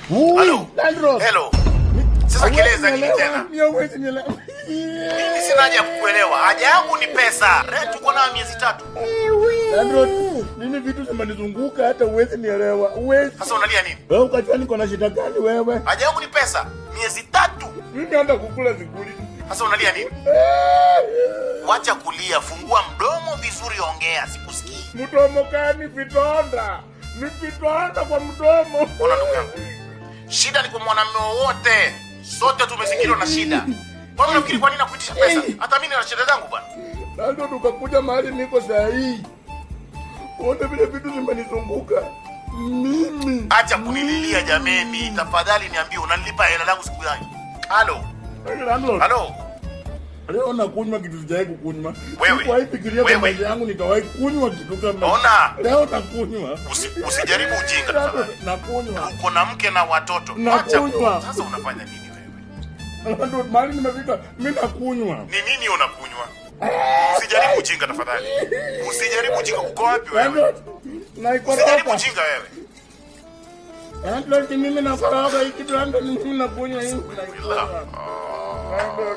Halo. Landlord. Hello. Sasa keleza nini tena? Mimi huwezi nielewa. Mimi sina haja ya kukuelewa. Haja yangu ni pesa. Rent uko nayo miezi 3. Landlord, mimi vitu zimenizunguka hata huwezi nielewa. Huwezi. Sasa unalia nini? Wewe ukajua niko na shida gani wewe? Haja yangu ni pesa. Miezi 3. Mimi hata kukula sikuli. Sasa unalia nini? Wacha kulia, fungua mdomo vizuri, ongea, sikusikii. Mdomo gani vidonda? Ni vidonda kwa mdomo. Ona ndugu yangu, shida ni kwa mwanamume wowote, sote tumezingirwa na shida. Kwani unafikiri kwa nini nakuitisha pesa? Hata mimi nina shida zangu, bwana. Landlord, ukakuja mahali niko saa hii. Uone vile vitu zimenizunguka. Mimi. Acha kunililia jameni, tafadhali niambie unanilipa hela langu siku gani? Halo, Landlord. Halo. Leo nakunywa kitu sijawahi kukunywa. Wewe. Sikuwahi fikiria kwa Wewe. maisha yangu nitawahi kunywa kitu kama. Ona. Leo nakunywa. Usijaribu ujinga, tafadhali. Nakunywa. Uko na mke na watoto. Acha. Nakunywa. Sasa unafanya nini wewe? Landlord, mahali nimefika mimi nakunywa. Ni nini unakunywa? Usijaribu ujinga, tafadhali. Usijaribu ujinga. Uko wapi wewe? Landlord, Usijaribu naikoroga. ujinga wewe. Landlord, mimi nakoroga hii kitu, landlord, mimi nakunywa hii. Naikoroga. Ah. Landlord.